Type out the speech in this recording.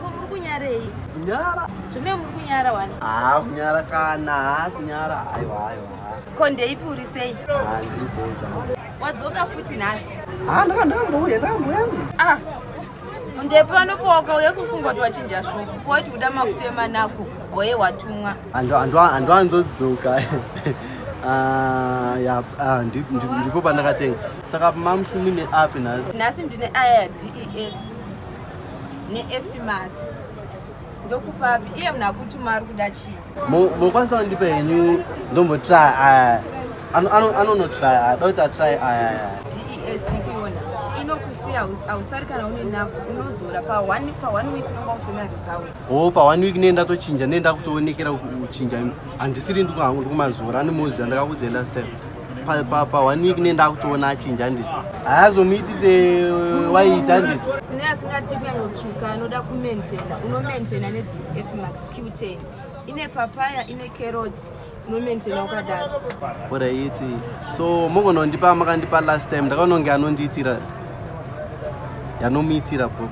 Ko muri kunyarei? Kunyara? Zvine muri kunyara wani? Ah, kunyara kana, ah, kunyara. Aiwa, aiwa. Ko ndeipi uri sei? Ah, ndiri bhozva. Wadzoka futi nhasi? Ah, ndakambouya, ndakambouya. Ah. Ndepano pawakauya usikufunga kuti wachinja shoko. Powati uda mafuta emanako, goye watumwa. Andoanzodzoka. Ah, ya, ah, ndipo pandakatenga. Saka mamuti mune api nhasi? Nhasi ndine aya DES neEfimax. Ndokupa api? Iye munhu akutuma ari kuda chii? Mokwanisa kundipa henyu ndombotry aya. Anonotry aya, da kuti atry aya aya. DES kuiona inokusiya hausari kana une nako unozora pa one week unonga utoona result. Oh, pa one week nenda tochinja, nenda kutoonekera kuchinja. Handisiri ndikumazora nemoziva ndakakudza last time. Pa one week nenda kutoona achinja handiti. Haazomuitise waita handiti. Kune asingadi kunyanyotsvuka anoda kumaintaina, unomaintaina nethis Efimax Q10. Ine papaya, ine carrot, unomaintaina ukadaro. Alright. So mogona kundipa makandipa last time ndakaona kunge anondiitira yanomuitira po.